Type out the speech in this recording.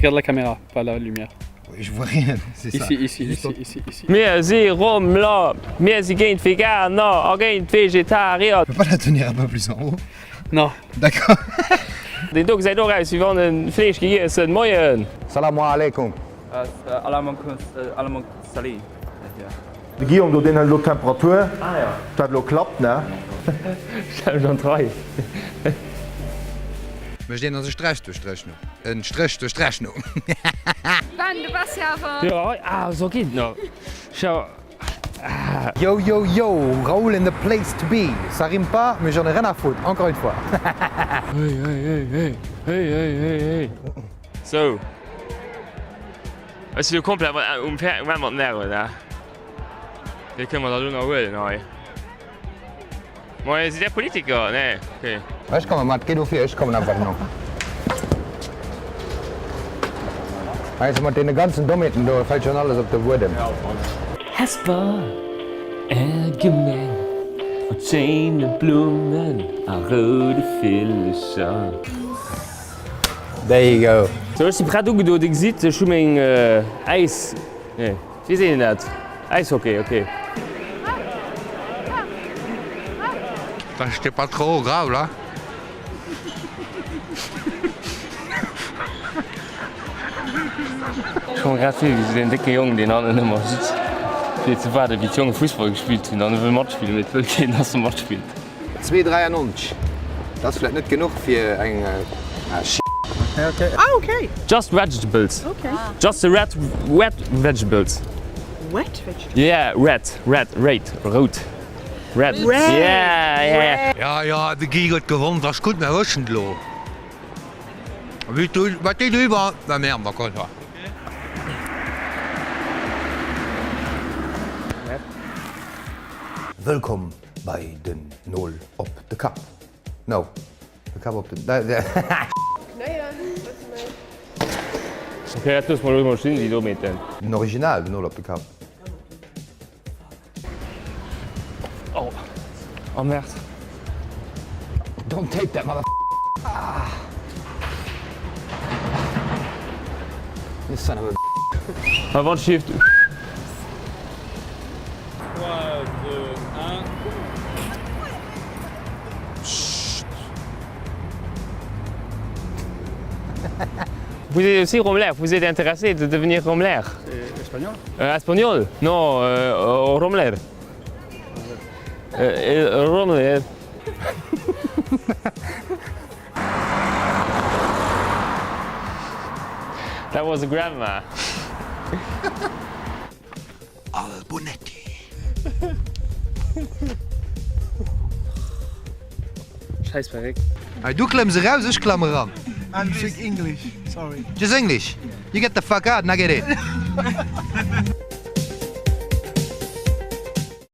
Regarde la caméra, pas la lumière. Je vois rien, c'est ça. Ici, ici, ici, ici, ici. Mir si Rommler, mir si géint Veganer a géint Vegetarier. Tu peux pas la tenir un peu plus en haut? Non. D'accord. Deen do gesäit och aus wéi wann en Fleesch giess huet. Moien! Salamu alaikum. De Guillaume do, deen hëlt elo d'Temperatur, dat elo klappt, ne? Stell mech an d'Rei. Mécht een e Stréch duerch d'Rechnung? En Stréch duerch d'Rechnung. Ben, du bass jo awer. Jo, ah, sou geet et nach. Schau. Yo yo yo, Raoul in the place to be, ça rime pas mais j'en ai rien à foutre, encore une fois. Hey hey hey hey hey hey hey hey. Sou. Ech si lo komplett mat um Enn mat den Nerven, ne? Wéi kënne mer dat elo nach huelen hei? Moien, sidd Där Politiker? Nee, okay. Ech komme mat, géi du vir, ech kommen einfach no. Weess mat deene ganzen Dommheeten do fält schon alles op de Buedem. Hesper, är Gemeng mat schéine Blummen a roude Villecher. There you go. Sou, ech si prett ugedo, dir gesitt, ech hu meng Äis, nee, wéi seet een dat? Äishockey, ok. C'était pas trop grave là. Ech komm mer grad vir wéi sou deen décke Jong, deen hannen ëmmer sitzt fir ze waarden, wéi d'Jonge Fussball gespillt hunn an e wëll matspillen, mee et wëll keen, dass e matspillt. 2,93, dat ass vläit net genuch fir eng, ah shit. Ah okay. Just vegetables. Okay. Just the red wet vegetables. Wet vegetables? Yeah, red, red, red, rout. Red. Red. Yeah, yeah. Ja, ja, de Guy huet gewonn, ass gutt, mir wëssen et elo. Wat déi do iwwer, war mir am Vakanz. Wëllkomm bei den Nol op de Kapp. No, de Kapp op den. Knéien, bësse méi. Ok, dat loosse mer elo emol stinn, déi Dommheeten. Den Original, den Nol op de Kapp. Oh, oh merde. Don't tape that mother. Ah. You son of a. Hei wann schieft. 3, 2, 1. Vous êtes aussi Rommler, vous êtes intéressé de devenir Rommler? Espagnol? Euh, espagnol? Non, euh, Rommler. Euh, Rommler. That was a grandma. Albonetti. Scheiss Perréck. Hei, du klëmms eraus, ech klamm eran. I'm speak English, sorry. Just English? You get the fuck out and I get in.